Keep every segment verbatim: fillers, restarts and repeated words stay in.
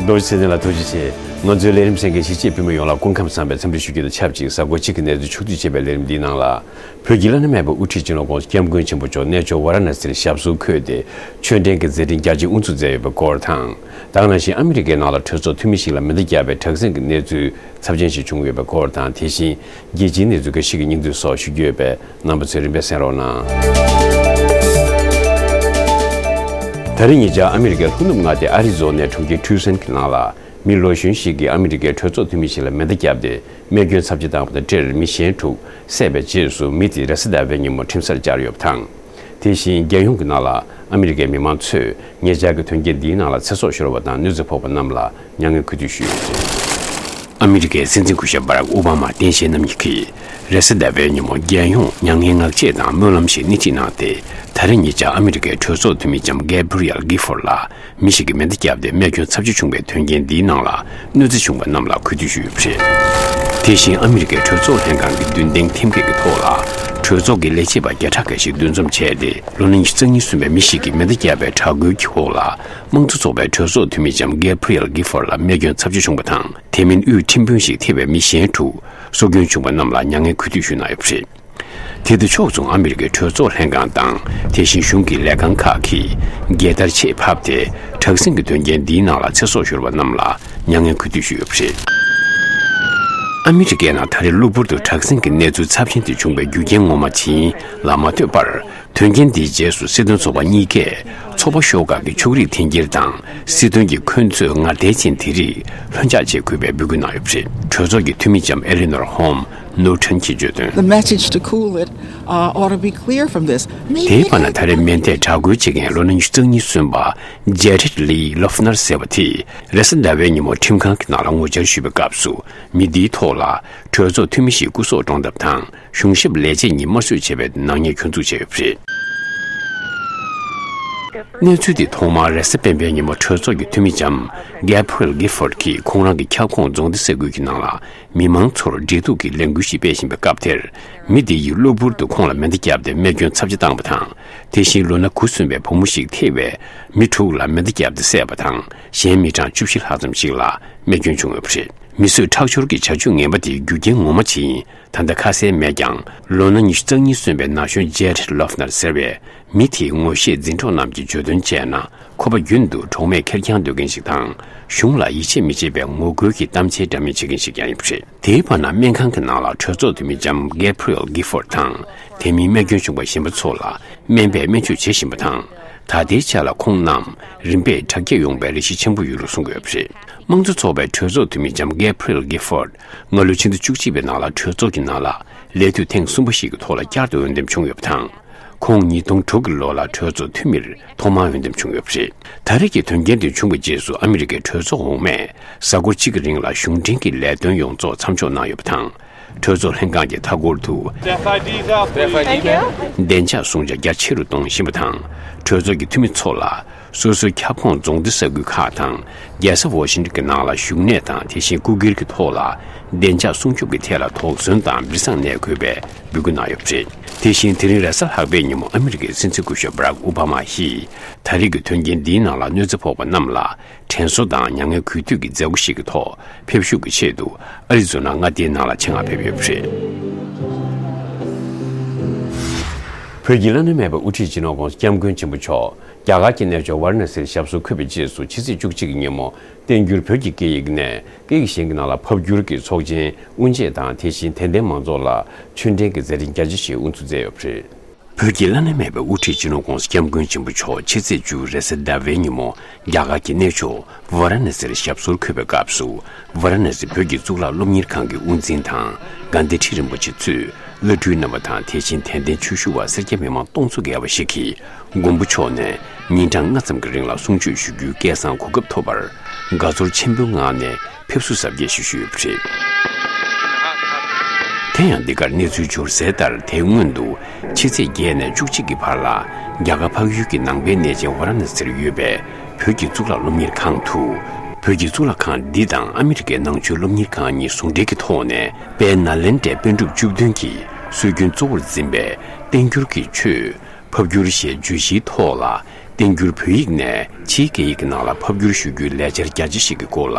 རྡོ་རྗེ་ཚེ་བརྟན་ལགས་ཐུགས་རྗེ་ཆེ། ང་ཚོའི་ལས་རིམ་གསན་མཁན་གཞིས་བྱེས་བོད་མི་ཡོངས་ལ་སྐུ་ཁམས་བཟང་བའི་འཚམས་འདྲི་ཞུ་རྒྱུ་དང་ཆབས་ཅིག་གཟའ་འཁོར་གཅིག་གི་གནས་ཚུལ་ཕྱོགས་བསྡུས་བྱས་པའི་ལས་རིམ་འདིའི་ནང་ལ། བོད་ཀྱི་བླ་ན་མེད་པའི་དབུ་ཁྲིད་སྤྱི་ནོར་༸གོང་ས་༸སྐྱབས་མགོན་ཆེན་པོ་མཆོག་གནས་མཆོག་ཝཱ་ར་ཎ་སིར་ཞབས་སོར་འཁོད་དེ། ཆོས་འབྲེལ་གྱི་མཛད་འཕྲིན་རྒྱ་ཆེ་དབུ་འཛུགས་མཛད་ཡོད་པའི་སྐོར་དང་། ད་ག་ནང་བཞིན་ཨ་མི་རི་ཀའི་ནང་ལ་གྲོས་ཚོགས་འཐུས་མི་ཞིག་ལ་མེ་མདའ་བརྒྱབ་པའི་དྲག་ཟིང་གི་གནས་ཚུལ་ཚབས་ཆེན་ཞིག་བྱུང་ཡོད་པའི་སྐོར་དང་། དེ་བཞིན་རྒྱལ་སྤྱིའི་གནས་ཚུལ་འགའ་ཞིག་གི་སྙིང་བསྡུས་སོགས་ཞུ་རྒྱུ་ཡོད་པས། རྣམ་པ་ཚོས་རིམ་པས་གསན་རོགས་གནང་། ད་རེས་ཉེ་ཆར་ཨ་མི་རི་ཀའི་ལྷོ་ནུབ་མངའ་སྡེ་ཨ་རི་ཛོ་ནའི་གྲོང་ཁྱེར་ཊུ་སན་གྱི་ནང་ལ། མི་ལོ་གཞོན་ཞིག་གིས་ཨ་མི་རི་ཀའི་གྲོས་ཚོགས་འཐུས་མི་ཞིག་ལ་མེ་མདའ་བརྒྱབ་སྟེ། རྨས་སྐྱོན་ཚབས་ཆེ་བཏང་བ་དང་འབྲེལ། མི་གཞན་དྲུག་བསད་པའི་རྗེས་སུ། མི་དེ་རེས་གཟའ་ཟླ་བའི་ཉིན་མོ་ཁྲིམས་སར་བཅར་ཡོད་པ་དང་། དེ་བཞིན་རྒྱལ་ཡོངས་ཀྱི་ནང་ལ་ཨ་མི་རི་ཀའི་མི་མང་ཚོས་ཉེ་ཆར་གྱི་དོན་རྐྱེན་འདིའི་ནང་ལ་ཚེ་སྲོག་ཤོར་བ་དང་གནོད་འཚེ་ཕོག་པ་རྣམས་ལ་མྱ་ངན་གུས་འདུད་ཞུས་ཡོད་པ་རེད། ཨ་མི་རི་ཀའི་སྲིད་འཛིན་སྐུ་ཞབས་བྷ་རག་ཨོ་བྷ་མ་སྟངས་དཔྱལ་རྣམ་གཉིས་ཀྱིས། རེས་གཟའ་ཟླ་བའི་ཉིན་མོ་རྒྱལ་ཡོངས་མྱ་ངན་ངག་བཅད་དང་སྨོན་ལམ་ཞེས་སྣེ་ཁྲིད་གནང་སྟེ། ད་རེས་ཉེ་ཆར་ཨ་མི་རི་ཀའི་གྲོས་ཚོགས་འཐུས་མི་ལྕམ་གེབ་རི་ཨེལ་གྷི་ཧྥོར་ལ་མི་ཞིག་གིས་མེ་མདའ་བརྒྱབ་སྟེ་རྨས་སྐྱོན་ཚབས་ཆེ་བྱུང་བའི་དོན་རྐྱེན་འདིའི་ནང་ལ་གནོད་འཚེ་བྱུང་བ་རྣམས་ལ་གུས་འདུད་ཞུས་ཡོད་པ་རེད། དེ་བཞིན་ཨ་མི་རི་ཀའི་གྲོས་ཚོགས་ལྷན་ཁང་གི་མདུན་ཐེངས་ཐེངས་འགའ་གི་ཐོག་ལ། གྲོས་ཚོགས་ཀྱི་ལས་བྱེད་པ་བརྒྱ་ཕྲག་འགའ་ཞིག་འདུ་འཛོམས་བྱས་ཏེ། ལོ་ན་ཉི་ཤུ་རྩ་གཉིས་སོན་པའི་མི་ཞིག་གིས་མེ་མདའ་བརྒྱབ་པའི་དྲག་རྒོལ་གྱི་འོག་ལ། དམངས་གཙོ་ཚོགས་པའི་གྲོས་ཚོགས་འཐུས་མི་ལྕམ་གེབ་རི་ཨེལ་གྷི་ཧྥོར་ལ་རྨས་སྐྱོན་ཚབས་ཆེ་བྱུང་བ་དང་། དེ་མིན་དབུས་ཁྲིམས་དཔོན་ཞིག་ཐེ་བའི་མི་གཞན་དྲུག་སྲོག་སྐྱོན་བྱུང་བ་རྣམས་ལ་མྱ་ངན་གུས་འདུད་ཞུས་གནང་ཡོད་པ་རེད། དེ་དང་ཕྱོགས་མཚུངས་ཨ་མི་རི་ཀའི་གྲོས་ཚོགས་ལྷན་ཁང་དང་། དེ་བཞིན་གཞུང་གི་ལས་ཁང་ཁག་གིས་རྒྱལ་དར་ཆེད་ཕབ་སྟེ། དྲག་ཟིང་གི་དོན་རྐྱེན་འདིའི་ནང་ལ་ཚེ་སྲོག་ཤོར་བ་རྣམས་ལ་མྱ་ངན་གུས་འདུད་ཞུས་ཡོད་པ་རེད། ཨ་མི་རི་ཀའི་ནང་ད་རེས་གློ་བུར་དུ་དྲག་ཟིང་གི་གནས་ཚུལ་ཚབས་ཆེན་དེ་བྱུང་བའི་རྒྱུ་རྐྱེན་ངོ་མ་ཇི་ཡིན་ལ་མ་ལྟོས་པར། དོན་རྐྱེན་འདིའི་རྗེས་སུ་སྲིད་དོན་ཚོགས་པ་གཉིས་ཀས་ཚོགས་པ་ཤོག་ཁག་གི་ཕྱོགས་རིས་འཐེན་འཁྱེར་དང་། སྲིད་དོན་གྱི་འཁོན་རྩོད་ངར་དལ་ཅན་དེ་རིགས་ལྷོད་འཇགས་བྱེད་དགོས་པའི་འབོད་སྐུལ་གནང་ཡོད་པ་རེད། གྲོས་ཚོགས་ཀྱི་འཐུས་མི་ལྕམ་ཨེ་ལི་ནོར་ཧོམ་ནོར་ཊོན་གྱིས་བརྗོད་དོན། The message to cool it, uh, ought to be clear from this. དེའི་བར་ན་ད་རེས་མེ་མདའི་དྲག་རྒོལ་བྱེད་མཁན་ལོ་ན་ཉི་ཤུ་རྩ་གཉིས་སོན་པ་ཇེ་རེད་ལི་ལོབ་ནར་ཟེར་བ་དེས་རེས་གཟའ་ཟླ་བའི་ཉིན་མོ་ཁྲིམས་ཁང་གི་ནང་ལ་ངོ་བཅར་ཞུས་པའི་སྐབས་སུ། མི་འདིའི་ཐོག་ལ་གྲོས་ཚོགས་འཐུས་མི་ཞིག་སྐུ་སྲོག་བཀྲོངས་ཐབས་དང་། གཞུང་ཞབས་ལས་བྱེད་གཉིས་དམར་གསོད་བྱས་པའི་ནག་ཉེས་གྱོང་འཛུགས་བྱས་ཡོད་པ་རེད། གནས་ཚུལ་དེ་ཐོག་མར་རེས་གཟའ་སྤེན་པའི་ཉིན་མོ་གྲོས་ཚོགས་ཀྱི་འཐུས་མི་ལྕམ་གེབ་རི་ཨེལ་གྷི་ཧྥོར་གྱིས་ཁོང་རང་གི་ཁྱབ་ཁོངས་རྫོང་སྡེ་ས་ཁུལ་གྱི་ནང་ལ་མི་མང་ཚོར་འབྲེལ་གཏུག་གི་ལས་འགུལ་ཞིག་སྤེལ་བཞིན་པའི་སྐབས་དེར། མི་དེ་ཡིས་གློ་བུར་དུ་ཁོང་ལ་མེ་མདའ་བརྒྱབ་སྟེ་རྨས་སྐྱོན་ཚབས་ཆེ་བཏང་བ་དང་། དེ་བཞིན་ལོ་ན་དགུ་སོན་པའི་བུ་མོ་ཞིག་ཐེ་བའི་མི་དྲུག་ལ་མེ་མདའ་བརྒྱབ་སྟེ་བསད་པ་དང་། གཞན་མི་གྲངས་བཅུ་བཞི་ལྷག་ཙམ་ཞིག་ལ་རྨས་སྐྱོན་བྱུང་ཡོད་པ་རེད། མི་གསོད་ཁྲག་སྦྱོར་གྱི་བྱ་སྤྱོད་ངན་པ་དེའི་རྒྱུ་རྐྱེན་ངོ་མ་ཇི་ཡིན་ད་ལྟ་ཁ་གསལ་མེད་ཀྱང་། ལོ་ན་ཉི་ཤུ་རྩ་གཉིས་སོན་པའི་ན་གཞོན་ཇེ་རེད་ལོབ་ནར་ཟེར་བས། མི་དེའི་ངོ་ཤེས་འཛིན་གྲོགས་རྣམས་ཀྱིས་བརྗོད་དོན་བྱས་ན། ཁོ་པ་རྒྱུན་དུ་གྲོགས་མེད་ཁེར་རྐྱང་སྡོད་མཁན་ཞིག་དང་། གཞུང་ལ་ཡིད་ཆེས་མི་བྱེད་པའི་ངོ་རྒོལ་གྱི་གཏམ་འཆལ་འདྲ་མིན་བྱེད་མཁན་ཞིག་ཀྱང་ཡིན་པ་རེད། དེའི་བར་ན་སྨན་ཁང་གི་ནང་ལ་གྲོས་ཚོགས་འཐུས་མི་ལྕམ་གེབ་རི་ཨེལ་གྷི་ཧྥོར་དང་། དེ་མིན་རྨས་སྐྱོན་བྱུང་བ་གཞན་པ་ཚོ་ལ་སྨན་པས་སྨན་བཅོས་བྱེད་བཞིན་པ་དང་། ད་ལྟའི་ཆ་ལ་ཁོང་རྣམས་རིམ་པས་དྲག་སྐྱེད་ཡོང་བའི་རེ་ཞིག་ཆེན་པོ་ཡོད་ལུགས་གསུང་གི་ཡོད་པ་རེད། དམངས་གཙོ་ཚོགས་པའི་གྲོས་ཚོགས་འཐུས་མི་ལྕམ་གེབ་རི་ཨེལ་གྷི་ཧྥོར་སྔ་ལོའི་ཕྱི་ཟླ་བཅུ་གཅིག་པའི་ནང་ལ་གྲོས་ཚོགས་ཀྱི་ནང་ལ་ལས་དུས་ཐེངས་གསུམ་པ་ཞིག་གི་ཐོག་ལ་བསྐྱར་དུ་འོས་འདེམས་བྱུང་ཡོད་པ་དང་། ཁོང་ཉིས་སྟོང་དྲུག་གི་ལོ་ལ་གྲོས་ཚོགས་འཐུས་མིར་ཐོག་མར་འོས་འདེམས་བྱུང་ཡོད་པ་རེད། ད་རེས་ཀྱི་དོན་རྐྱེན་དེ་བྱུང་བའི་རྗེས་སུ་ཨ་མི་རི་ཀའི་གྲོས་ཚོགས་འོག་མས་གཟའ་འཁོར་གཅིག་གི་རིང་ལ་གཞུང་འབྲེལ་གྱི་ལས་དོན་ཡོངས་རྫོགས་མཚམས་འཇོག་གནང་ཡོད་པ་དང་། གྲོས་ཚོགས་ལྷན་ཁང་གི་མཐའ་འཁོར་དུ། Thank you. བདེ་འཇགས་སྲུང་བྱ་རྒྱ་ཆེ་རུ་གཏོང་བཞིན་པ་དང་། གྲོས་ཚོགས་ཀྱི་འཐུས་མི་ཚོ་ལ་སོ་སོའི་ཁྱབ་ཁོངས་རྫོང་སྡེ་ས་ཁུལ་ཁག་དང་། རྒྱལ་ས་ཝོ་ཤིང་ཊོན་གྱི་ནང་ལ་བཞུགས་གནས་དང་། དེ་བཞིན་སྐུ་སྒེར་གྱི་ཐོག་ལ་བདེ་འཇགས་སྲུང་སྐྱོབ་ཀྱི་ཐད་ལ་དོགས་ཟོན་དང་སྦྲེལ་ཟངས་ནས་འགོས་པའི་འབོད་སྐུལ་གནང་ཡོད་པ་རེད། དེ་བཞིན་དེ་རིང་རེས་གཟའ་ལྷག་པའི་ཉིན་མོ་ཨ་མི་རི་ཀའི་སྲིད་འཛིན་སྐུ་ཞབས་བྷ་རག་ཨོ་བྷ་མ་ཡིས་ད་རེས་ཀྱི་དོན་རྐྱེན་འདིའི་ནང་ལ་གནོད་འཚེ་ཕོག་པ་རྣམས་ལ། དྲན་གསོ་དང་མྱ་ངན་གུས་འདུད་ཀྱི་མཛད་སྒོ་ཞིག་གི་ཐོག་ཕེབས་ཞུགས་ཀྱི་ཆེད་དུ་ཨ་རི་ཛོ་ན་མངའ་སྡེའི་ནང་ལ་ཆེད་མངགས་ཕེབས་ཡོད་པ་རེད། བོད་ཀྱི་བླ་ན་མེད་པའི་དབུ་ཁྲིད་སྤྱི་ནོར་༸གོང་ས་༸སྐྱབས་མགོན་ཆེན་པོ་མཆོག་རྒྱ་གར་གྱི་གནས་མཆོག་ཝཱ་ར་ཎ་སིར་ཞབས་སོར་འཁོད་པའི་རྗེས་སུ་ཕྱི་ཚེས་བཅུ་གཅིག་གི་ཉིན་མོ་བསྟན་འགྱུར་བོད་ཀྱི་སྐད་ཡིག་ནས་སྐད་ཡིག་གཞན་གྱི་ནང་ལ་ཕབ་བསྒྱུར་གྱིས་ཚོགས་ཆེན་དབུ་འབྱེད་དང་། དེ་བཞིན་དད་ལྡན་མང་ཚོགས་ལ་ཆོས་འབྲེལ་གྱི་མཛད་འཕྲིན་རྒྱ་ཆེ་ཞིག་དབུ་འཛུགས་མཛད་ཡོད་པ་རེད། བོད་ཀྱི་བླ་ན་མེད་པའི་དབུ་ཁྲིད་སྤྱི་ནོར་༸གོང་ས་༸སྐྱབས་མགོན་ཆེན་པོ་མཆོག་ཕྱི་ཚེས་བཅུ་རེས་གཟའ་ཟླ་བའི་ཉིན་མོ་རྒྱ་གར་གྱི་གནས་མཆོག་ཝཱ་ར་ཎ་སིར་ཞབས་སོར་འཁོད་པའི་སྐབས་སུ། ཝཱ་ར་ཎ་སི་བོད་ཀྱི་གཙུག་ལག་སློབ་གཉེར་ཁང་གི་དབུ་འཛིན་དང་། དགའ་ལྡན་ཁྲི་རིན་པོ་ཆེ་གཙོས་བླ་སྤྲུལ་རྣམ་པ་དང་། དེ་བཞིན་དད་ལྡན་ཆོས་ཞུ་བ་སེར་སྐྱ་མི་མང་སྟོང་ཚོ་བརྒལ་བ་ཞིག་གིས་མགོན་པོ་མཆོག་ནས་ཉིན་གྲངས་ལྔ་ཙམ་གྱི་རིང་ལ་གསུང་ཆོས་ཞུ་རྒྱུའི་སྐལ་བཟང་གོ་སྐབས་ཐོབ་པར་དགའ་ཚོར་ཆེན་པོའི་ངང་ནས་ཕེབས་བསུ་གཟབ་རྒྱས་ཤིག་ཞུས་ཡོད་པ་རེད། དེ་ཡང་འདི་གར་གནས་ཚུལ་འབྱོར་གསལ་ལྟར། དེའི་སྔོན་དུ་ཕྱི་ཚེས་བརྒྱད་ནས་བཅུ་གཅིག་གི་བར་ལ་རྒྱ་གར་འཕགས་ཡུལ་གྱི་ནང་པའི་གནས་ཆེན་ཝཱ་ར་ཎ་སིར་ཡོད་པའི་བོད་ཀྱི་གཙུག་ལག་སློབ་གཉེར་ཁང་དུ། བོད་ཀྱི་གཙུག་ལག་ཁང་འདི་དང་ཨ་མི་རི་ཀའི་ནང་ཆོས་སློབ་གཉེར་ཁང་གཉིས་ཟུང་འབྲེལ་གྱི་ཐོག་ནས། དཔལ་ནཱ་ལེནྡྲའི་པཎ་གྲུབ་བཅུ་བདུན་གྱིས་སྲོལ་རྒྱུན་གཙོ་བོར་འཛིན་པའི་བསྟན་འགྱུར་གྱི་ཆོས་ཕབ་བསྒྱུར་ཞེས་བརྗོད་གཞིའི་ཐོག་ལ། བསྟན་འགྱུར་བོད་ཡིག་ནས་ཕྱིའི་སྐད་ཡིག་གི་ནང་ལ་ཕབ་བསྒྱུར་ཞུ་རྒྱུའི་ལས་འཆར་རྒྱ་ཆེ་ཞིག་གི་སྐོར་ལ་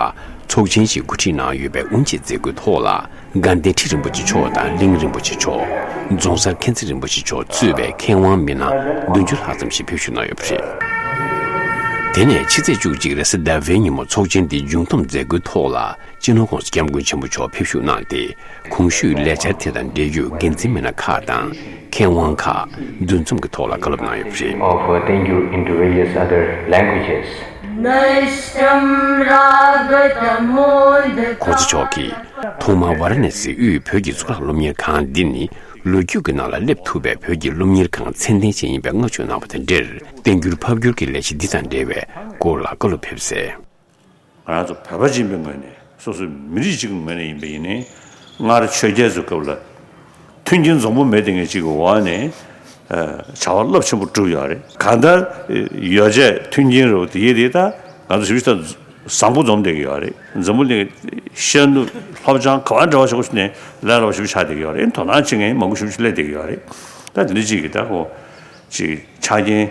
ཚོགས་ཆེན་ཞིག་གོ་སྒྲིག་གནང་ཡོད་པའི་དབུ་འབྱེད་མཛད་སྒོའི་ཐོག་ལ། དགའ་ལྡན་ཁྲི་རིན་པོ་ཆེ་མཆོག་དང་གླིང་རིན་པོ་ཆེ་མཆོག་རྫོང་སར་མཁྱེན་བརྩེ་རིན་པོ་ཆེ་མཆོག་གཙོས་པའི་མཁས་དབང་མི་སྣ་བདུན་ཅུ་ལྷག་ཙམ་ཞིག་ཕེབས་བཞུགས་གནང་ཡོད་པ་རེད། དེ་ནས་ཕྱི་ཚེས་བཅུ་གཅིག་རེས་གཟའ་ཟླ་བའི་ཉིན་མོ་ཚོགས་ཆེན་འདི་མཇུག་བསྡོམས་མཛད་སྒོའི་ཐོག་ལ་སྤྱི་ནོར་༸གོང་ས་༸སྐྱབས་མགོན་ཆེན་པོ་མཆོག་ཕེབས་བཞུགས་གནང་སྟེ། གོང་ཞུས་ལས་འཆར་དེ་དང་འབྲེལ་ཡོད་འགན་འཛིན་མི་སྣ་ཁག་དང་མཁས་དབང་ཁག་འདུ་འཛོམས་ཀྱི་ཐོག་ལ་བཀའ་སློབ་གནང་ཡོད་པ་རེད། Of, uh, Tengyur into various other languages. नष्टं रागतमोदका ༸གོང་ས་མཆོག་གིས་ཐོག་མར་ཝཱ་ར་ཎ་སིའི་དབུས་བོད་ཀྱི་གཙུག་ལག་སློབ་གཉེར་ཁང་འདི་ནི་ལོ་རྒྱུས་ཀྱི་ནང་ལ་སླེབས་ཐུབ་པའི་བོད་ཀྱི་སློབ་གཉེར་ཁང་ཚད་ལྡན་ཅིག་ཡིན་པའི་བསྔགས་བརྗོད་གནང་བ་དང་འབྲེལ། བསྟན་འགྱུར་ཕབ་བསྒྱུར་གྱི་ལས་གཞི་འདི་དང་འབྲེལ་བའི་སྐོར་ལ་བཀའ་སློབ་ཕེབས་གསལ། ང་རང་ཚོ་བོད་པ་ཡིན་པའི་ངོས་ནས། སོ་སོའི་མི་རིགས་གཅིག་གི་ངོས་ནས་ཡིན་པ་ཡིན་ནའི། སྔར་ཆོས་རྒྱལ་ཚོའི་སྐབས་ལ་མཐུན་རྐྱེན་འཛོམས་པོ་མེད་དེ་ངས་གཅིག་གི་འོག་ནས་བྱ་བ་རླབས་ཆེན་པོ་བསྒྲུབས་ཡོད་རེད། གང་ལྟར་ཡོ་བྱད་མཐུན་རྐྱེན་རུ་དེ་ཡིན་དེ་ད་ང་ཚོ་ཞིབ་ཞིབ་ད་བཟང་པོ་འཛོམས་བསྡད་ཀྱི་ཡོད་རེད། འཛམ་བུ་གླིང་ཤར་ནུབ་ལྷོ་བྱང་ག་བ་འདྲ་བ་ཞིག་ནས་ལས་སླ་པོ་ཞིག་ཆགས་བསྡད་ཀྱི་ཡོད་རེད། དོ་སྣང་བྱེད་མཁན་མང་པོ་ཞིག་སླེབས་བསྡད་ཀྱི་ཡོད་རེད། ད་དེ་འདྲ་གཅིག་གི་ད་ཁོ། ཅིག་ཆ་རྐྱེན་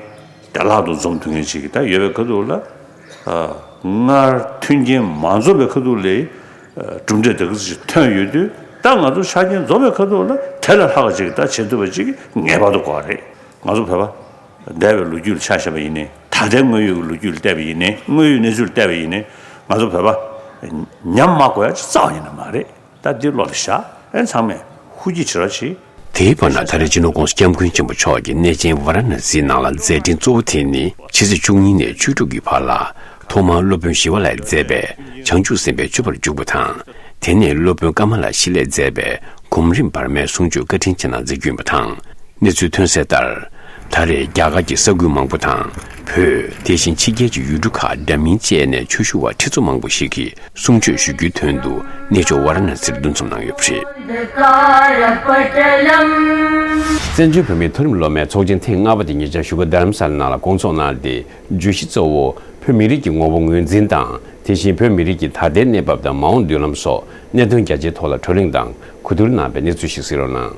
བདེ་བླག་ཏུ་འཛོམས་ཐུབ་མཁན་ཅིག་ད་ཡོད་པའི་ཁ་ཐུག་ལ། ཨ། སྔར་མཐུན་རྐྱེན་མ་འཛོམས་པའི་ཁ་ཐུག་ལ། ཨ། གྲུབ་འབྲས་དེ་ག་ཚོད་ཅིག་ཐོན་ཡོད་དུས་ད་ང་ཚོ་ཆ་རྐྱེན་འཛོམས་པའི་ཁ་ཐུག་ལ་དེ་ལས་ལྷག་པ་ཅིག་ད་བྱེད་ཐུབ་པ་ཅིག་ངེས་པར་དུ་དགོས་པ་རེད། ང་ཚོ་བོད་པ་འདས་པའི་ལོ་རྒྱུས་ལ་ཆ་བཞག་པ་ཡིན་ནའི་ད་ལྟའི་དངོས་ཡོད་ཀྱི་ལོ་རྒྱུས་ལ་བལྟས་པ་ཡིན་ནའི་དངོས་ཡོད་གནས་ཚུལ་ལ་བལྟས་པ་ཡིན་ནའི་ང་ཚོ་བོད་པ་ཉམས་མ་དགོས་ཡ་ཅིག་རྩ་བ་ཉིད་ནས་མ་རེད། ད་འདི་བློ་ལ་བཞག་ཨེ་ཚང་མས་ཧུར་གྱིས་བྱེད་རོགས་གྱིས། དེའི་བར་ན་ད་རེས་སྤྱི་ནོར་༸གོང་ས་༸སྐྱབས་མགོན་ཆེན་པོ་མཆོག་གིས་གནས་ཆེན་ཝཱ་ར་ཎ་སིའི་ནང་ལ་མཛད་འཕྲིན་གཙོ་བོ་དེ་ནི་ཕྱི་ཚེས་བཅུ་གཉིས་ནས་བཅུ་དྲུག་གི་བར་ལ་ཐོག་མར་སློབ་དཔོན་ཞི་བ་ལྷས་མཛད་པའི་བྱང་ཆུབ་སེམས་དཔའི་སྤྱོད་པར་འཇུག་པ་དང་། དེ་ནས་སློབ་དཔོན་ཀ་མ་ལ་ཤཱི་ལས་མཛད་པའི་གོམ་རིམ་བར་མའི་གསུང་ཆོས་བཀའ་དྲིན་ཅན་ལ་མཛད་རྒྱུ་ཡིན་པ་དང་། གནས་ཚུལ་ཐོན་གསལ་ལྟར། ད་རེས་རྒྱ་གར་གྱི་ས་ཁུལ་མང་པོ་དང་། བོད། དེ་བཞིན་ཕྱི་རྒྱལ་གྱི་ཡུལ་གྲུ་ཁག་འདྲ་མིན་བཅས་ནས་ཆོས་ཞུ་བ་ཁྲི་ཚོ་མང་པོ་ཞིག་གིས་གསུང་ཆོས་ཞུ་རྒྱུའི་དོན་དུ་གནས་མཆོག་ཝཱ་ར་ཎ་སིར་འདུ་འཛོམས་གནང་ཡོད་པ་རེད། བཙན་བྱོལ་བོད་མིའི་མཐོ་རིམ་སློབ་མའི་ཚོགས་ཆེན་ཐེངས་ལྔ་པ་དེ་ཉེ་ཆར་བཞུགས་སྒར་རྡ་རམ་ས་ལའི་ནང་ལ་སྐོང་ཚོགས་གནང་སྟེ། བརྗོད་གཞི་གཙོ་བོ་བོད་མི་རིགས་ཀྱི་ངོ་བོ་ངོས་འཛིན་དང་། དེ་བཞིན་བོད་མི་རིགས་ཀྱི་ད་ལྟའི་གནས་བབ་དང་མ་འོངས་མདུན་ལམ་སོགས་གནད་དོན་རྒྱ་ཆེའི་ཐོག་ལ་བགྲོ་གླེང་དང་གོ་བསྡུར་གནང་བའི་གནས་ཚུལ་ཞིག་གཟིགས་རོགས་གནང་།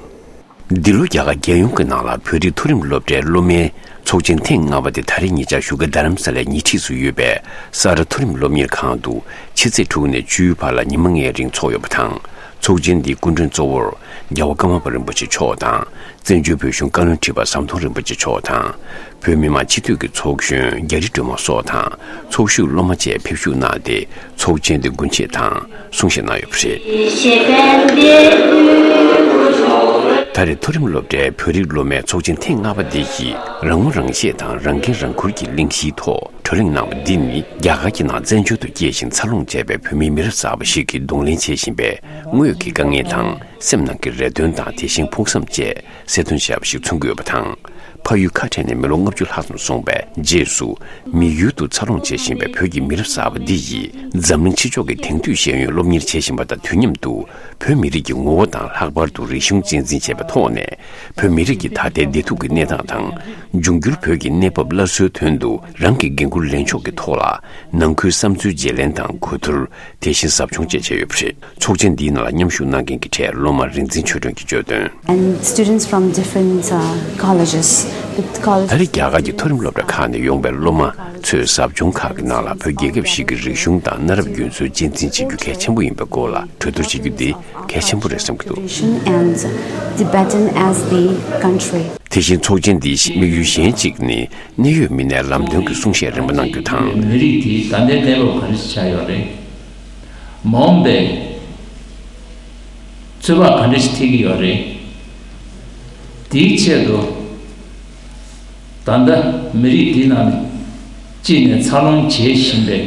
འདི་ལོ་རྒྱ་གར་རྒྱལ་ཡོངས་ཀྱི་ནང་ལ་བོད་རིགས་མཐོ་རིམ་སློབ་གྲྭའི་སློབ་མའི་ཚོགས་ཆེན་ཐེངས་ལྔ་པ་དེ་ད་རེས་ཉེ་ཆར་བཞུགས་སྒར་རྡ་རམ་ས་ལའི་ཉེ་འཁྲིས་སུ་ཡོད་པའི་ས་རཱ་མཐོ་རིམ་སློབ་གཉེར་ཁང་དུ་ཕྱི་ཚེས་དྲུག་ནས་བཅུའི་བར་ལ་ཉི་མ་ལྔའི་རིང་འཚོགས་ཡོད་པ་དང་། ཚོགས་ཆེན་འདིའི་སྐུ་མགྲོན་གཙོ་བོར་རྒྱལ་བ་ཀརྨ་པ་རིན་པོ་ཆེ་མཆོག་དང་། བཙན་བྱོལ་བོད་གཞུང་བཀའ་བློན་ཁྲི་པ་ཟམ་གདོང་རིན་པོ་ཆེ་མཆོག་དང་། བོད་མི་མང་སྤྱི་འཐུས་ཀྱི་ཚོགས་གཞོན་རྒྱ་རི་སྒྲོལ་མ་སོགས་དང་ཚོགས་ཞུགས་སློབ་མ་བཅས་ཕེབས་ཞུགས་གནང་སྟེ། ཚོགས་ཆེན་འདི་དགུན་ཆད་དང་གསུང་བཤད་གནང་ཡོད་པ་རེད། ད་རེས་མཐོ་རིམ་སློབ་གྲྭའི་བོད་རིགས་སློབ་མའི་ཚོགས་ཆེན་ཐེངས་ལྔ་པ་འདི་ཡིས་རང་ངོ་རང་ཤེས་དང་རང་འགན་རང་འཁུར་གྱི་གླེང་གཞིའི་ཐོག་བགྲོ་གླེང་གནང་བ་འདི་ནི། རྒྱ་གར་གྱི་ནང་བཙན་བྱོལ་དུ་སྐྱེས་ཤིང་འཚར་ལོངས་བྱས་པའི་བོད་མི་མི་རབས་གསར་པ་ཞིག་གིས་གདོང་ལེན་བྱེད་བཞིན་པའི་དངོས་ཡོད་ཀྱི་དཀའ་ངལ་དང་། སེམས་ནང་གི་རེ་འདུན་དང་། དེ་བཞིན་ཕུགས་བསམ་བཅས་གསལ་སྟོན་བྱས་པ་ཞིག་མཚོན་གྱི་ཡོད་པ་དང་། ཕ་ཡུལ་ཁ་བྲལ་ནས་མི་ལོ་ལྔ་བཅུ་ལྷག་ཙམ་སོང་བའི་རྗེས་སུ། མི་ཡུལ་དུ་འཚར་ལོངས་བྱེད་བཞིན་པའི་བོད་ཀྱི་མི་རབས་གསར་པ་འདི་ཡིས། འཛམ་གླིང་ཕྱི་ཕྱོགས་ཀྱི་དེང་དུས་ཤེས་ཡོན་སློབ་གཉེར་བྱེད་བཞིན་པ་དང་དུས་མཉམ་དུ། བོད་མི་རིགས་ཀྱི་ངོ་བོ་དང་། ལྷག་པར་དུ་རིག་གཞུང་གཅེས་འཛིན་བྱས་པའི་ཐོག་ནས། བོད་མི་རིགས་ཀྱི་ད་ལྟའི་བདེ་སྡུག་གི་གནས་སྟངས་དང་། འབྱུང་འགྱུར་བོད་ཀྱི་གནས་བབ་སླར་གསོའི་དོན་དུ། རང་གི་འགན་འཁུར་ལེན་ཕྱོགས་ཀྱི་ཐོག་ལ། ནང་ཁུལ་བསམ་ཚུལ་བརྗེ་ལེན་དང་། གོ་བསྡུར། དེ་བཞིན་ཟབ་སྦྱོང་བཅས་བྱས་ཡོད་པ་རེད། ཚོགས་ཆེན་འདིའི་ནང་ལ་མཉམ་ཞུགས་གནང་མཁན་གྱི་གྲས་སློབ་མ་རིག་འཛིན་ཆོས་སྒྲོན་གྱིས་བརྗོད་དོན། And students from different, uh, colleges. The college- ད་རེས་རྒྱ་གར་གྱི་མཐོ་རིམ་སློབ་གྲྭ་ཁག་ནས་ཡོང་པའི་སློབ་མ་ཚོས་ཟབ་སྦྱོང་ཁག་གི་ནང་ལ་བོད་རྒྱལ་ཁབ་ཞིག་གི་རིག་གཞུང་དང་གནའ་རབས་རྒྱུན་སྲོལ་གཅེས་འཛིན་བྱེད་རྒྱུ་གལ་ཆེན་པོ་ཡིན་པའི་སྐོར་ལ་གྲོས་བསྡུར་བྱེད་རྒྱུ་འདི་གལ་ཆེན་པོ་རེད་བསམ་གྱི་འདུག Education and Tibetan as the country. དེ་བཞིན་ཚོགས་ཆེན་འདིའི་དམིགས་ཡུལ་གཞན་གཅིག་ནི། གནད་ཡོད་མི་སྣའི་ལམ་སྟོན་གྱི་གསུང་བཤད་རིམ་པ་གནང་རྒྱུ་དང་། མི་རིགས་དེའི་ད་ལྟའི་གནས་བབ་ག་འདྲ་ཞིག་ཆགས་ཡོད་རེད། མ་འོངས་པའི་ཚོད་དཔག་ག་འདྲ་ཞིག་ཐེབས་ཀྱི་ཡོད་རེད། དེའི་ཆེད་དུ་ད་ལྟ་མི་རིགས་དེའི་ནང་ནས་གཅིག་ནས་འཚར་ལོངས་བྱེད་བཞིན་པའི་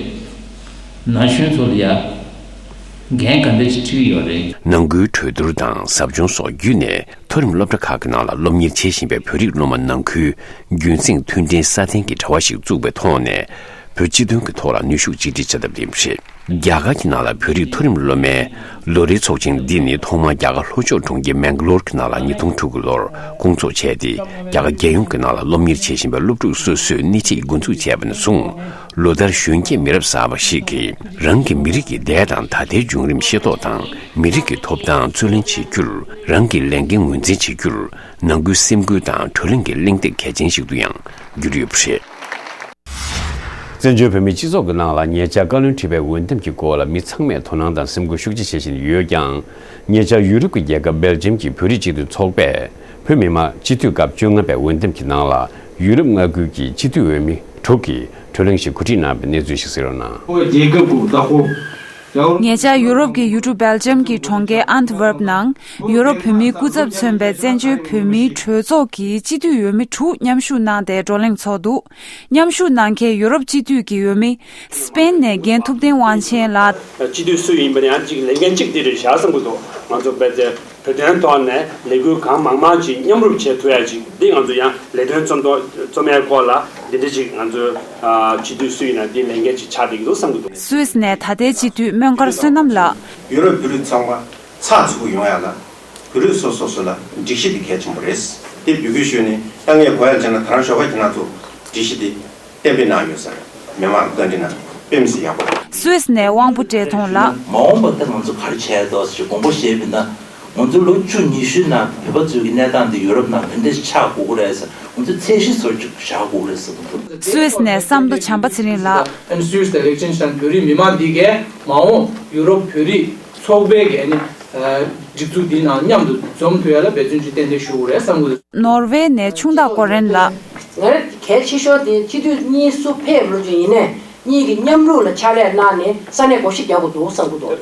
ན་གཞོན་ཚོ་ལ་ཡ་འགན་ག་འདྲ་ཞིག་འཁྲི་གི་ཡོད་རེད། ནང་ཁུལ་གྲོས་བསྡུར་དང་ཟབ་སྦྱོང་སོགས་བརྒྱུད་ནས། མཐོ་རིམ་སློབ་གྲྭ་ཁག་གི་ནང་ལ་སློབ་གཉེར་བྱེད་བཞིན་པའི་བོད་རིགས་སློབ་མ་ནང་ཁུལ་རྒྱུན་སྲིང་མཐུན་འབྲེལ་སྲ་བརྟན་གྱི་དྲ་བ་ཞིག་བཙུགས་པའི་ཐོག་ནས། བོད་སྤྱི་དོན་གྱི་ཐོག་ལ་ནུས་ཤུགས་གཅིག་སྒྲིལ་བྱ་ཐབས་ཡིན་པ་རེད། རྒྱ་གར་གྱི་ནང་ལ་བོད་རིགས་མཐོ་རིམ་སློབ་མའི་ལོ་རེའི་ཚོགས་ཆེན་འདི་ནི་ཐོག་མར་རྒྱ་གར་ལྷོ་ཕྱོགས་གྲོང་ཁྱེར་མེང་ག་ལོར་གྱི་ནང་ལ་ཉིས་སྟོང་དྲུག་གི་ལོར་སྐོང་ཚོགས་བྱས་ཏེ། རྒྱ་གར་རྒྱལ་ཡོངས་ཀྱི་ནང་ལ་སློབ་གཉེར་བྱེད་བཞིན་པའི་སློབ་ཕྲུག་སོ་སོས་སྣེ་ཁྲིད་འགོ་འཛུགས་བྱས་པ་ནས་བཟུང་། ལོ་ལྟར་གཞོན་སྐྱེས་མི་རབས་གསར་པ་ཞིག་གིས་རང་གི་མི་རིགས་ཀྱི་འདས་དང་ད་ལྟའི་བྱུང་རིམ་ཤེས་རྟོགས་དང་། མི་རིགས་ཀྱི་ཐོབ་ཐང་རྩོད་ལེན་བྱེད་རྒྱུར་རང་གི་ལས་འགན་ངོས་འཛིན་བྱེད་རྒྱུར། ནང་ཁུལ་སེམས་ཁུར་དང་བགྲོ་གླེང་གི་གླེང་སྟེགས་གལ་ཆེན་ཞིག་ཏུ་ཡང་གྱུར་ཡོད་པ་རེད། བཙན་བྱོལ་བོད་མིའི་སྤྱི་ཚོགས་ཀྱི་ནང་ལ་ཉེ་ཆར་བཀའ་བློན་ཁྲི་པའི་འོས་འདེམས་ཀྱི་སྐོར་ལ་མི་ཚང་མས་དོ་སྣང་དང་སེམས་ཁུར་ཤུགས་ཆེ་བྱེད་བཞིན་ཡོད་ཀྱང་། ཉེ་ཆར་ཡུ་རོབ་ཀྱི་རྒྱལ་ཁབ་སྦེལ་ཇམ་གྱི་བོད་རིགས་སྤྱི་འཐུས་ཚོགས་པས་བོད་མི་མང་སྤྱི་འཐུས་སྐབས་བཅོ་ལྔ་པའི་འོས་འདེམས་ཀྱི་ནང་ལ་ཡུ་རོབ་མངའ་ཁུལ་གྱི་སྤྱི་འཐུས་འོས་མི་དྲུག་གིས་གྲོས་གླེང་ཞིག་གོ་སྒྲིག་གནང་བའི་གནས་ཚུལ་ཞིག་གསན་རོགས་གནང་། ཉེ་ཆར་ཡུ་རོབ་ཀྱི་ཡུལ་གྲུ་སྦེལ་ཇམ་གྱི་གྲོང་ཁྱེར་ཨན་ཏི་ཝེརབ་ནང་ཡུ་རོབ་བོད་མིའི་སྐུ་ཚབ་མཚོན་པའི་བཙན་བྱོལ་བོད་མིའི་གྲོས་ཚོགས་ཀྱི་སྤྱི་འཐུས་འོས་མི་དྲུག་མཉམ་ཞུགས་གནང་སྟེ་བགྲོ་གླེང་ཚོགས་འདུག་མཉམ་ཞུགས་གནང་མཁན་ཡུ་རོབ་སྤྱི་འཐུས་ཀྱི་འོས་མི་སི་པེན་ནས་རྒན་ཐུབ་བསྟན་དབང་ཆེན་ལགས། སྤྱི་འཐུས་སུ་ཡིན་པ་ནའང་གཅིག་ལས་འགན་གཅིག་དེ་རེད་བཞག་བསམ་གྱི་འདུག་ང་ཚོ་རྦད་དེ་བོད་དོན་ཐོག་ནས་ལས་འགུལ་གང་མང་མང་ཅིག་མཉམ་རུབ་བྱེད་ཐུབ་ཡ་ཅིག་འདི་ང་ཚོ་ཡང་ལས་དོན་རྩོམ་ཐོག་རྩོམ་ཡའི་སྐོར་ལ་འདི་འདྲ་ཅིག་ང་ཚོ་སྤྱི་འཐུས་སུ་ཡིན་ན་འདི་ལས་འགན་ཅིག་ཆགས་བསྡད་ཀྱི་འདུག་བསམ་གྱི་འདུག་སུད་སི་ནས་ད་ལྟའི་སྤྱི་འཐུས་སྨོན་མཁར་བསོད་ནམས་ལགས། ཡུ་རོབ་བོད་རིགས་ཚང་མ་ཚགས་ཚུད་པོ་ཡོང་ཡ་ལ་བོད་རིགས་སོ་སོ་སོ་ལ་སྒྲིག་གཞི་འདི་གལ་ཆེན་པོ་རེད། དེ་འབོད་སྐུལ་ཞུས་ནས་ད་ངས་གོ་ཡ་བྱས་ན་ད་རང་ཞོགས་པ་ཁྱེད་རང་ཚོ་སྒྲིག་གཞི་འདི་གཏན་འབེབས་གནང་ཡོད་ཟེར། མི་མང་བཀའ་འདྲི་གནང་དཔེ་མི་སྲིད་ཡག་པོ་རེད། སུད་སི་ནས་དབང་པོ་བཀྲས་མཐོང་ལགས། མ་འོངས་པ་ད་ང་ཚོ་ག་རེ་བྱས་འདུག་ཟེར་དགོངས་པ་བཞེས་པ་ཡིན་ན། ང་ཚོ་ལོ་བཅུ་ཉི་ཤུའི་ནང་བོད་པ་ཚོའི་གི་གནས་སྟངས་འདི་ཡུ་རོབ་ནང་ག་འདྲ་ཆགས་དགོས་ཀྱི་རེད་ཟེར་ང་ཚོ་ཚད་གཞི་བཟོ་བཅུག་བཞག་དགོས་ཀྱི་རེད་ཟེར་གྱི་འདུག་སུད་སི་ནས་བསམ་མདོ་བྱམས་པ་ཚེ་རིང་ལགས། ཨན་སུད་སི་དང་ལིག་ཅན་སི་ཏན་བོད་རིགས་མི་མང་འདི་གས་མ་འོངས་ཡུ་རོབ་བོད་རིགས་ཚོགས་པའི་གི་ཨ་ནི་སྒྲིག་འཛུགས་འདི་ནང་མཉམ་དུ་འཛོམས་ཐུབ་ཡ་ལ་འབད་བརྩོན་ཅིག་ཏན་ཏན་ཞུ་དགོས་རེད་བསམ་གྱི་འདུག་ནོར་ཝེ་ནས་ཆུང་བདག་ཀོ་རེན་ལགས། ང་རང་གལ་ཆེ་ཤོས་དེ་སྤྱི་འཐུས་གཉིས་སུ་ཕེབས་རུ་ཅིག་ཡིན་ནས་གཉིས་ཀྱི་མཉམ་རུབ་ལ་ཕྱག་ལས་གནང་ནས་ས་གནས་བགོ་བཤའ་རྒྱག་དགོས་འདུག་བསམ་གྱི་འདུག་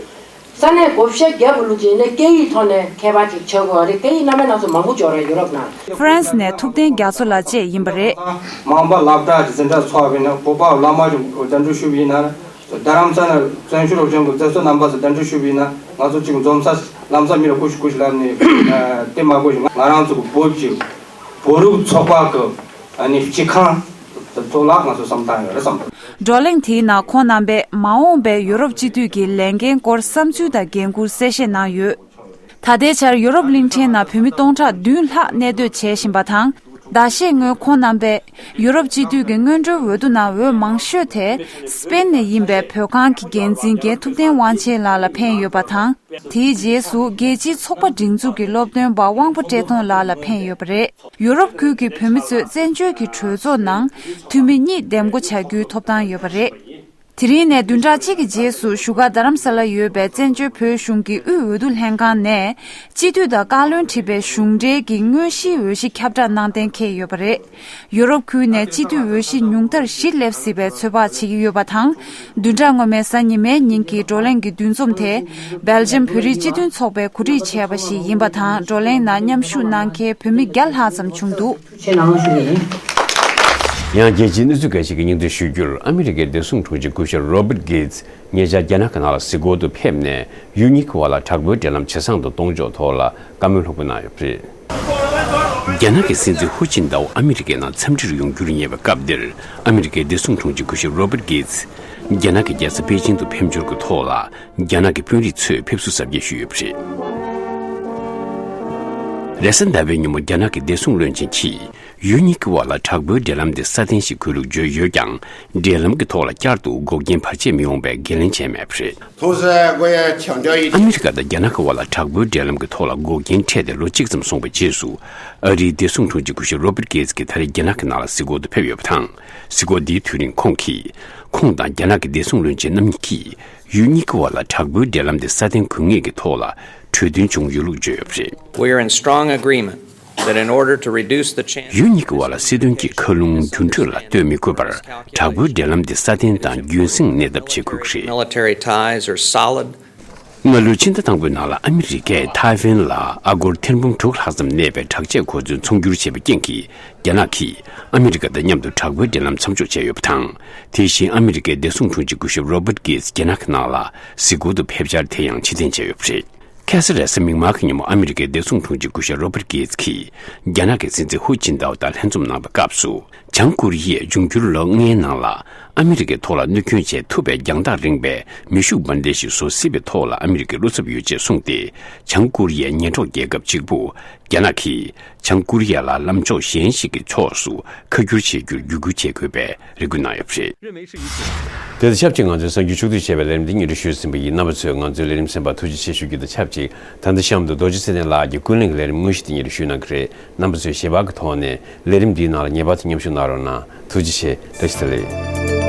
ས་གནས་བགོ་བཤའ་རྒྱག་དགོས་ལུགས་ཅིག་ཡིན་ནས་སྐད་ཡིག་ཐོག་ནས་ཁྱད་པར་ཅིག་ཆགས་དགོས་རེད། སྐད་ཡིག་སྣ་མིན་སྣ་ཚོགས་མང་པོ་འབྱོར་རེད་ཡུ་རོབ་ནང་། ཧྥ་རན་སི་ནས་ཐུབ་བསྟན་རྒྱ་མཚོ་ལགས་བཅས་ཡིན་པ་རེད། མང་པ་སློབ་གྲྭ་གི་འཛིན་གྲྭ་ཚོགས་པ་ཡིན་ན་བོད་པ་བླ་མ་གི་གདན་དྲུང་ཞུས་པ་ཡིན་ན། རྡ་རམ་ས་ན་བཙན་བྱོལ་སློབ་ཆེན་གྱི་མཛད་གཙོ་རྣམ་པ་ཚོ་གདན་དྲུང་ཞུས་པ་ཡིན་ན་ང་ཚོ་གཅིག་འཛོམས་ས་ལམ་སང་མི་ལ་ཀུ་ཤུ་ཀུ་ཤུ་ལབ་ནས་དེ་མ་དགོས་ཤིང་ང་རང་ཚོ་གི་བོད་ཀྱི་བོད་རིགས་ཚོགས་པ་གི་ཨ་ནི་སྤྱི་ཁང་དེ་ཚོ་ལ་ང་ཚོ་བསམ་བཏང་ཡོད་རེད་བསམ་འདུག་བགྲོ་གླེང་དེའི་ནང་ཁོང་རྣམ་པས་མ་འོངས་པའི་ཡུ་རོབ་སྤྱི་འཐུས་ཀྱི་ལས་འགན་སྐོར་བསམ་ཚུལ་དང་འགན་འཁུར་གསལ་བཤད་གནང་ཡོད། ད་ལྟའི་ཆར་ཡུ་རོབ་གླིང་ཕྲན་ནང་བོད་མི་སྟོང་ཕྲག་བདུན་ལྷག་གནས་སྡོད་བྱེད་བཞིན་པ་དང་། ཟླ་ཤས་སྔོན་ཁོང་རྣམ་པས་ཡུ་རོབ་སྤྱི་འཐུས་ཀྱི་སྔོན་འགྲོའི་འོས་བསྡུ་ནང་འོས་མང་ཤོས་དེ་སི་པེན་ནས་ཡིན་པའི་བོད་ཁང་གི་འགན་འཛིན་རྒན་ཐུབ་བསྟན་དབང་ཆེན་ལགས་ལ་ཕན་ཡོད་པ་དང་། དེའི་རྗེས་སུ་རྒྱལ་སྤྱིའི་ཚོགས་པ་སྒྲིག་འཛུགས་ཀྱི་སློབ་སྟོན་པ་དབང་པོ་བཀྲས་མཐོང་ལགས་ལ་ཕན་ཡོད་པ་རེད། ཡུ་རོབ་ཁུལ་གྱི་བོད་མི་ཚོས་བཙན་བྱོལ་གྱི་གྲོས་ཚོགས་ནང་འཐུས་མི་གཉིས་འདེམས་བསྐོ་བྱ་རྒྱུའི་ཐོབ་ཐང་ཡོད་པ་རེད། དེ་རིང་ནས་བདུན་ཕྲག་གཅིག་གི་རྗེས་སུ་བཞུགས་སྒར་རྡ་རམ་ས་ལར་ཡོད་པའི་བཙན་བྱོལ་བོད་གཞུང་གི་དབུས་འོས་བསྡུ་ལྷན་ཁང་ནས་སྤྱི་འཐུས་དང་བཀའ་བློན་ཁྲི་པའི་གཞུང་འབྲེལ་གྱི་དངོས་གཞིའི་འོས་གཞི་ཁྱབ་བསྒྲགས་གནང་གཏན་འཁེལ་ཡོད་པ་རེད། ཡུ་རོབ་ཁུལ་ནས་སྤྱི་འཐུས་འོས་གཞི་ཉུང་མཐར་བཞི་སླེབས་སྲིད་པའི་ཚོད་དཔག་བྱེད་ཀྱི་ཡོད་པ་དང་། བདུན་ཕྲག་སྔོན་མའི་གཟའ་ཉི་མའི་ཉིན་གྱི་བགྲོ་གླེང་གི་འདུ་འཛོམས་དེ་སྦེལ་ཇམ་བོད་རིགས་སྤྱི་མཐུན་ཚོགས་པས་གོ་སྒྲིག་བྱས་པ་ཞིག་ཡིན་པ་དང་། བགྲོ་གླེང་ནང་མཉམ་ཞུགས་གནང་མཁན་བོད་མི་བརྒྱ་ལྷག་ཙམ་བྱུང་འདུག་ཆེད་གནང་ཞུ་གི་ཡིན། ཡང་རྒྱལ་སྤྱིའི་གནས་ཚུལ་འགའ་ཞིག་གི་སྙིང་བསྡུས་ཞུ་རྒྱུར། ཨ་མི་རི་ཀའི་བདེ་སྲུང་དྲུང་ཆེ་སྐུ་ཞབས་རོ་བྷར་གྷེ་ཊི་ཉེ་ཆར་རྒྱ་ནག་གི་ནང་ལ་གཟིགས་སྐོར་དུ་ཕེབས་ནས་ཡུལ་གཉིས་ཀྱི་བར་ལ་དྲག་པོའི་འབྲེལ་ལམ་ཇེ་བཟང་དུ་གཏོང་ཕྱོགས་ཐོག་ལ་བཀའ་མོལ་ལྷུག་པོ་གནང་ཡོད་པ་རེད། རྒྱ་ནག་གི་སྲིད་འཛིན་ཧུ་ཅིན་ཏའོ་ཨ་མི་རི་ཀའི་ནང་འཚམས་འདྲིར་ཡོང་རྒྱུར་ཉེ་བའི་སྐབས་འདིར། ཨ་མི་རི་ཀའི་བདེ་སྲུང་དྲུང་ཆེ་སྐུ་ཞབས་རོ་བྷར་གྷེ་ཊི་རྒྱ་ནག་གི་རྒྱལ་ས་པེ་ཅིང་དུ་ཕེབས་འབྱོར་གྱི་ཐོག་ལ། རྒྱ་ནག་གི་དཔོན་རིགས་ཚོས་ཕེབས་བསུ་གཟབ་རྒྱས་ཞུས་ཡོད་པ་རེད། རེས་གཟའ་ཟླ་བའི་ཉིན་མོ་རྒྱ་ནག་གི་བདེ་སྲུང་བློན་ཆེན་གྱིས། ཡུལ་གཉིས་ཀྱི་བར་ལ་དྲག་པོའི་འབྲེལ་ལམ་དེ་སྲ་བརྟན་ཞིག་དགོས་ལུགས་བརྗོད་ཡོད་ཀྱང་། འབྲེལ་ལམ་གྱི་ཐོག་ལ་བསྐྱར་དུ་འགོག་རྐྱེན་བར་ཆད་མི་འོང་པའི་འགན་ལེན་བྱས་མེད་པ་རེད། ཨ་མི་རི་ཀ་དང་རྒྱ་ནག་གི་བར་ལ་དྲག་པོའི་འབྲེལ་ལམ་གྱི་ཐོག་ལ་འགོག་རྐྱེན་འཕྲད་དེ་ལོ་གཅིག་ཙམ་སོང་བའི་རྗེས་སུ། ཨ་རིའི་བདེ་སྲུང་དྲུང་ཆེ་སྐུ་ཞབས་རོ་བྷར་གྷེ་ཊི་གིས་ད་རེས་རྒྱ་ནག་གི་ནང་ལ་གཟིགས་སྐོར་དུ་ཕེབས་ཡོད་པ་དང་། གཟིགས་སྐོར་འདིའི་དུས་རིང་ཁོང་གིས། ཁོང་དང་རྒྱ་ནག་གི་བདེ་སྲུང་བློན་ཆེན་རྣམ་གཉིས་ཀྱིས། ཡུལ་གཉིས་ཀྱི་བར་ལ་དྲག་པོའི་འབྲེལ་ལམ་དེ་སྲ་བརྟན་དགོས་ངེས་ཀྱི་ཐོག་ལ་གྲོས་མཐུན་བྱུང་ཡོད་ལུགས་བརྗོད་ཡོད་པ་རེད། We are in strong agreement that in order to reduce the chance ཡུལ་གཉིས་ཀྱི་བར་ལ་སྲིད་དོན་གྱི་མཁའ་རླུང་རྒྱུན་འཕྲོད་ལ་ལྟོས་མི་དགོས་པར་དྲག་པོའི་འབྲེལ་ལམ་དེ་སྲ་བརྟན་དང་རྒྱུན་སྲིང་གནས་ཐབས་བྱེད་དགོས་ཀྱི་རེད། Military ties are solid. སྔ་ལོའི་ཕྱི་ཟླ་དང་པོའི་ནང་ལ་ཨ་མི་རི་ཀས་ཐའེ་ཝན་ལ་ཨ་སྒོར་ཐེར་འབུམ་དྲུག་ལྷག་ཙམ་གནས་པའི་དྲག་ཆས་གོ་མཚོན་ཚོང་སྒྱུར་བྱས་པའི་རྐྱེན་གྱིས། རྒྱ་ནག་གིས་ཨ་མི་རི་ཀ་དང་མཉམ་དུ་དྲག་པོའི་འབྲེལ་ལམ་མཚམས་འཇོག་བྱས་ཡོད་པ་དང་། དེ་བཞིན་ཨ་མི་རི་ཀའི་བདེ་སྲུང་དྲུང་ཆེ་སྐུ་ཞབས་རོ་བྷར་གྷེ་ཊི་རྒྱ་ནག་གི་ནང་ལ་གཟིགས་སྐོར་དུ་ཕེབས་འཆར་དེ་ཡང་ཕྱིར་འཐེན་བྱས་ཡོད་པ་རེད། ཁ་སང་རེས་གཟའ་མིག་དམར་གྱི་ཉིན་མོ་ཨ་མི་རི་ཀའི་བདེ་སྲུང་དྲུང་ཆེ་སྐུ་ཞབས་རོ་བྷར་གྷེ་ཊི་གིས་རྒྱ་ནག་གི་སྲིད་འཛིན་ཧུ་ཅིན་ཏའོ་དང་ལྷན་འཛོམས་གནང་བའི་སྐབས་སུ། བྱང་ཀོ་རི་ཡས་འབྱུང་འགྱུར་ལོ་ལྔའི་ནང་ལ་ཨ་མི་རི་ཀའི་ཐོག་ལ་གནོད་སྐྱོན་བྱེད་ཐུབ་པའི་རྒྱང་ཐག་རིང་བའི་མེ་ཤུགས་འབར་མདེལ་ཞིག་བཟོ་སྲིད་པའི་ཐོག་ལ་ཨ་མི་རི་ཀའི་བློ་འཚབ་ཡོད་ཅེས་གསུངས་ཏེ། བྱང་ཀོ་རི་ཡའི་ཉེ་གྲོགས་རྒྱལ་ཁབ་གཅིག་པུ། རྒྱ་ནག་གིས་བྱང་ཀོ་རི་ཡ་ལ་ལམ་ཕྱོགས་གཞན་ཞིག་གི་ཕྱོགས་སུ་ཁ་བསྒྱུར་བྱེད་རྒྱུར་བརྒྱུད་སྐུལ་བྱེད་དགོས་པའི་རེ་སྐུལ་གནང་ཡོད་པ་རེད། དེ་དང་ཆབས་ཅིག་ང་ཚོའི་གསར་འགྱུར་ཕྱོགས་བསྡུས་བྱས་པའི་ལས་རིམ་འདི་སྙན་སྒྲོན་ཞུས་ཟིན་པ་ཡིན། རྣམ་པ་ཚོས་ང་ཚོའི་ལས་རིམ་གསན་པར་ཐུགས་རྗེ་ཆེ་ཞུ་རྒྱུ་དང་ཆབས་ཅིག་ད་ལྟ་གཤམ་དུ་རྡོ་རྗེ་ཚེ་བརྟན་ལགས་ཀྱིས་ཀུན་གླེང་གི་ལས་རིམ་དངོས་གཞི་དེ་སྙན་སྒྲོན་ཞུས་གནང་གི་རེད། རྣམ་པ་ཚོས་ཞལ་པར་གྱི་ཐོག་ནས་ལས་རིམ་འདིའི་ནང་ལ་ངེས་པར་དུ་མཉམ་ཞུགས་གནང་རོགས་གནང་། ཐུགས་རྗེ་ཆེ། བཀྲ་ཤིས་བདེ་ལེགས།